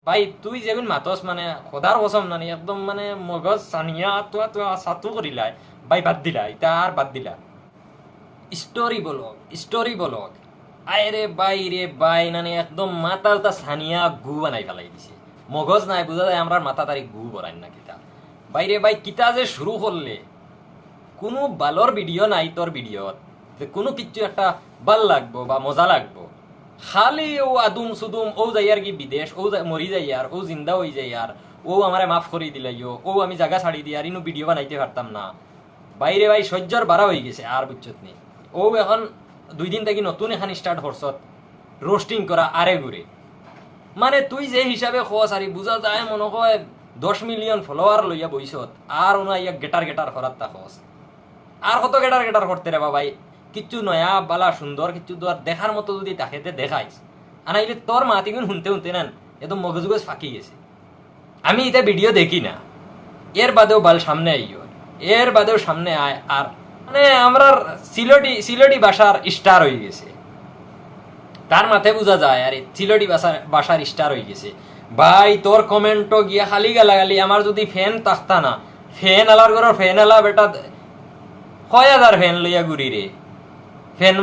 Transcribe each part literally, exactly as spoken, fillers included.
ভাই, তুই যেগুন মাতস মানে, খোদার কসম নানি, একদম মানে মগজ সানিয়া তুয়া তুয়া সাতু করিলায়। ভাই, বাদ দিলা, ইতা আর বাদ দিলা। স্টোরি বলো, স্টোরি বলো। আয় রে ভাই রে ভাই, নানি একদম মাথা উতা সানিয়া গু বানাই ফেলাই দিছে। মগজ নাই, বুঝা যায় আমরার মাথা তারি গু বরাইন না কিতা। ভাই রে ভাই, কিতা যে শুরু করলে, কুনু বালর ভিডিও নাই তোর ভিডিওত, যে কুনু কিচ্ছু একটা বাল লাগবো বা মজা লাগবো। খালি ও আদুম সুদুম, ও যাইয়ার গি বিদেশ, ও যা-, মরি যাইয়ার, ও জিন্দা অই যাইয়ার, ও আমারে মাফ করি দিলাইও, ও আমি জাগা ছাড়ি দিয়ার, ইনু ভিডিও বানাইতে পারতাম না। ভাই রে ভাই, সহ্যর বাড়া অই গেছে, আর বুঝছত নি। ও এখন দুই দিন থাকি নতুন এখান স্টার্ট করছত, রোস্টিং করা আরে ঘুরে। মানে তুই যে হিসাবে খোয়াস আরি বুঝা যায় মনে হয় দশ মিলিয়ন ফলোয়ার লইয়া বইছত, আর ওনা ইয়া গেটার গেটার করার তা খোয়াস। আর কত গেটার গেটার করতে রে বাবাই? কিচ্ছু নয়া, বালা, সুন্দর, কিচ্ছু দুয়ার দেখার মতো যদি থাকে তে দেখাইস। আনাইলে তোর মাতিগুন হুনতে হুনতে নেন, এত মগজগজ ফাঁকি গেছে। আমি ইতা ভিডিও দেখি না, এর বাদেও বাল সামনে আইও, এর বাদেও সামনে আয়। আর মানে আমরার সিলেটি, সিলেটি ভাষার স্টার অই গেছে, তার মাতে বুঝা যায়। আরে সিলেটি ভাষার, ভাষার স্টার অই গেছে। ভাই, তোর কমেন্টও গিয়া খালি গালাগালি। আমার যদি ফ্যান থাকতা না, ফ্যান আলার ঘরর ফ্যান আলা বেটা, কয় হাজার ফ্যান লইয়া ঘুরি রে। ফ্যান,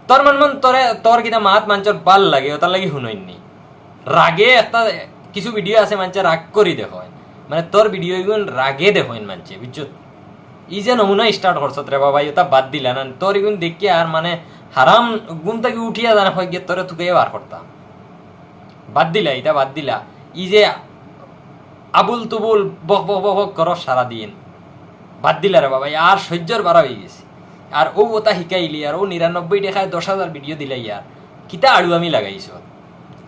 তোর মন মন তোরে, তোর কিতা মাত মানষর বাল লাগে, ওটার লাগি হুনইননি। রাগে একটা কিছু ভিডিও আছে, মানষে রাগ করি দেখইন, মানে তোর ভিডিও ইগুন রাগে দেখইন মানষে, বুঝছো? ই যে নমুনা স্টার্ট করছত রে বাবা, ওটা বাদ দিলা না। তোর ইগুন দেখি আর মানে হারাম, ঘুম থাকি উঠিয়া জানা হয় গিয়ে তোরে তুকে বার করতাম। বাদ দিলা, ইটা বাদ দিলা। ই যে আবুল তুবুল বক বক বক বক করস সারাদিন, বাদ দিলা রে বাবা, আর সহ্যর বাড়া অই গেছে। আর ও ওটা হিকাইলি, আর ও নিরানব্বই টেকায় দশ হাজার ভিডিও দিলাই, আর কিতা আড়ুয়ামি লাগাইছ?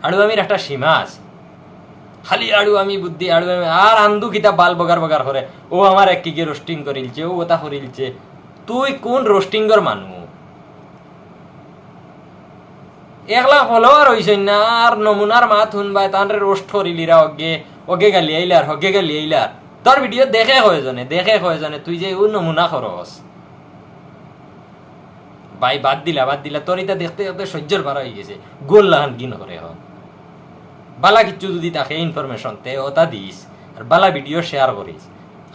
আড়ুয়ামির একটা সীমা আছে। খালি আড়ুয়ামি বুদ্ধি, আড়ুয়ামি। আর আন্দু কিতা বাল বগার বগার করে, ও আমার এক কি কি রোস্টিং করিলছে, ও ওটা করিলছে। তুই কোন রোস্টিংর মানু? একলা ফলোয়ার অইছইন না, আর নমুনার মাত হুনবায়, তানরে রোস্ট করিলিরা, অগে, অগে গালি আইলার, হগে গালি আইলার। তোর ভিডিও দেখে কয়জনে, দেখে কয়জনে, তুই যে ও নমুনা খরচ। ভাই, বাদ দিলা, বাদ দিলা, তোর ইটা দেখতে দেখতে সহ্যর বাড়া অই গেছে। গোল লাখান গিন করে এখন। বালা কিচ্ছু যদি থাকে ইনফরমেশন, তে ওটা দিস, আর বালা ভিডিও শেয়ার করিস।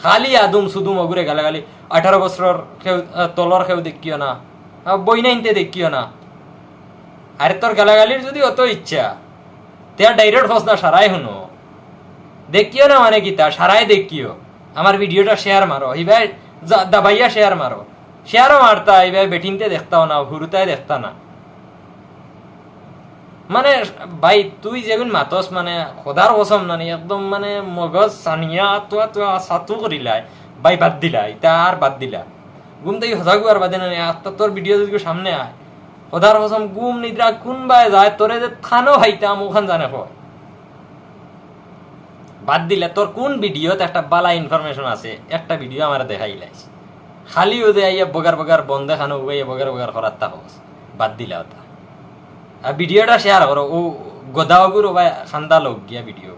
খালি আদুম সুদুম অগুরে গালাগালি, আঠারো বছরর কেউ, আহ, তলর কেউ দেখিও না, আহ, বইনাইনতে দেখিও না। আরে তোর গালাগালির যদি অত ইচ্ছা, তে আর ডাইরেক্ট খোঁজ না, সারাই হুনো। দেখিও না মানে কিতা, সারাই দেখিও। আমার ভিডিওটা শেয়ার মারো, হিবায় যা-, দাবাইয়া শেয়ার মারো। শেয়ারও মারতা, হিবায় বেটিনতে দেখতাও না, হুরুতায় দেখতা না। মানে ভাই, তুই যেগুন মাতস মানে, খোদার কসম নানি, একদম মানে মগজ সানিয়া তুয়া তুয়া সাতু করিলায়। ভাই, বাদ দিলা, ইটা আর বাদ দিলা। ঘুম থাকি হজাগ অওয়ার বাদে নানি, আত্মা তোর ভিডিও যদি সামনে আয়, খোদার কসম, ঘুম নিদ্রা কোনবায় যায়, তোরে যে থানো খাইতাম, ওখান জানে কয়। বাদ দিলা, তোর কোন ভিডিওত একটা বালা ইনফরমেশন আছে, একটা ভিডিও আমারে দেখাইলাইস। খালি ও যে আইয়া বগার বগার বন্দে খানো উবাইয়া বগার বগার করার তা খোঁজ, বাদ দিলা ওটা। আর ভিডিওটা শেয়ার করো, ও গদাওগুর ও ভাই খান্দা লোক গিয়া ভিডিও।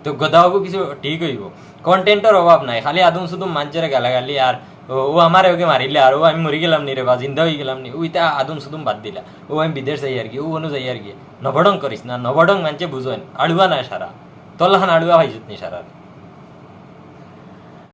তো গদাওগু কিছু ঠিক অইব, কন্টেন্টর অভাব নাই, খালি আদুম সুদুম মানষরে গালাগালি আর ও, ও আমারে ওকে মারিলে আর ও আমি মরি গেলাম নি রে বা জিন্দা অই গেলাম নি, ওইটা আদুম সুদুম বাদ দিলা। ও আমি বিদেশ যাই আর কি, ও অনু যাই আর কি। নবডং করিস না, নবডং মানষে বুঝইন, আড়ুয়া নায় সারা। তোর লাখান আড়ুয়া পাইছত নি সারা।